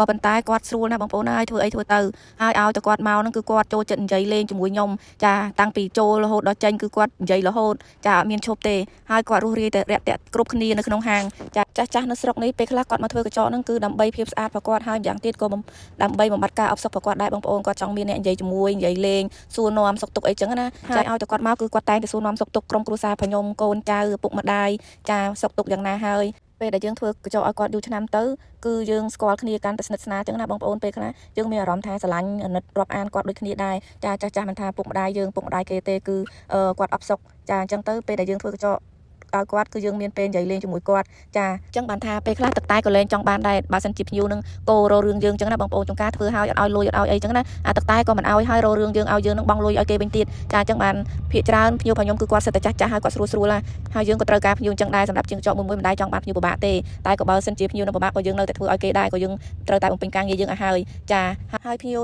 ក៏ប៉ុន្តែគាត់ស្រួលណាស់បងប្អូនអើយធ្វើអីធ្វើទៅហើយឲ្យតែគាត់មកហ្នឹងគឺគាត់ចូលចិត្តនិយាយលេងជាមួយខ្ញុំចាតាំងពីចូលរហូតដល់ចេញគឺគាត់និយាយរហូតចាអត់មានឈប់ទេហើយគាត់រស់រាយតែរាក់ទាក់គ្រប់គ្នានៅក្នុងហាងចាចាស់ចាស់នៅស្រុកនេះពេលខ្លះគាត់មកធ្វើក្រចកហ្នឹងគឺដើម្បីភាពស្អាតរបស់គាត់ហើយម្យ៉ាងទៀតក៏ដើម្បីបំបត្តិការអផ្សុករបស់គាត់ដែរបងប្អូនគាត់ចង់មានអ្នកនិយាយជាមួយនិយាយលេងសួរនាំសុខទុក្ខអីចឹងណាចាឲ្យតែគាត់មកគឺគាត់តែងតែសួរនាំសុខទុក្ខក្រុមគ្រួសាររបស់ខ្ញុំកូនចៅឪពុកម្ដាយចាសុខទុក្ខយ៉ាងណាហើយពេលដែលយើងធ្វើក្រចកឲ្យគាត់យូរឆ្នាំទៅគឺយើងស្គាល់គ្នាកាន់តែស្និទ្ធស្នាលចឹងណាបងប្អូនពេលខ្លះយើងមានអារម្មណ៍ថាស្រឡាញ់អាណិតរាប់អានគាត់ដូចគ្នាដែរចាចាស់ចាស់មិនថាពុកម្ដាយយើងពុកម្ដាយគេទេគឺគាត់អផ្សុកចាអញ្ចឹងទៅពេលដែលយើងធ្វើក្រចកឲ្យគាត់គឺយើងមានពេលនិយាយលេងជាមួយគាត់ចាអញ្ចឹងបានថាពេលខ្លះទឹកតែក៏លែងចង់បានដែរបើសិនជាភ្ញៀវនឹងគោរករឿងយើងអញ្ចឹងណាបងប្អូនចង្ការធ្វើឲ្យអត់ឲ្យលុយអត់ឲ្យអីអញ្ចឹងណាអាទឹកតែក៏មិនឲ្យហើយរករឿងយើងឲ្យយើងនឹងបង់លុយឲ្យគេវិញទៀតចាអញ្ចឹងបានភាកច្រើនភ្ញៀវរបស់ខ្ញុំគឺគាត់សិតតែចាស់ចាស់ហើយគាត់ស្រួលស្រួលហើយយើងក៏ត្រូវការភ្ញៀវអញ្ចឹងដែរសម្រាប់ជាងចកមួយមួយមិនដែរចង់បានភ្ញៀវពិបាកទេតែក៏បើសិនជាភ្ញៀវនឹងពិបាកក៏យើងនៅតែធ្វើឲ្យគេដែរក៏យើងត្រូវតែបំពេញការងារយើងឲ្យហើយចាហើយភ្ញៀវ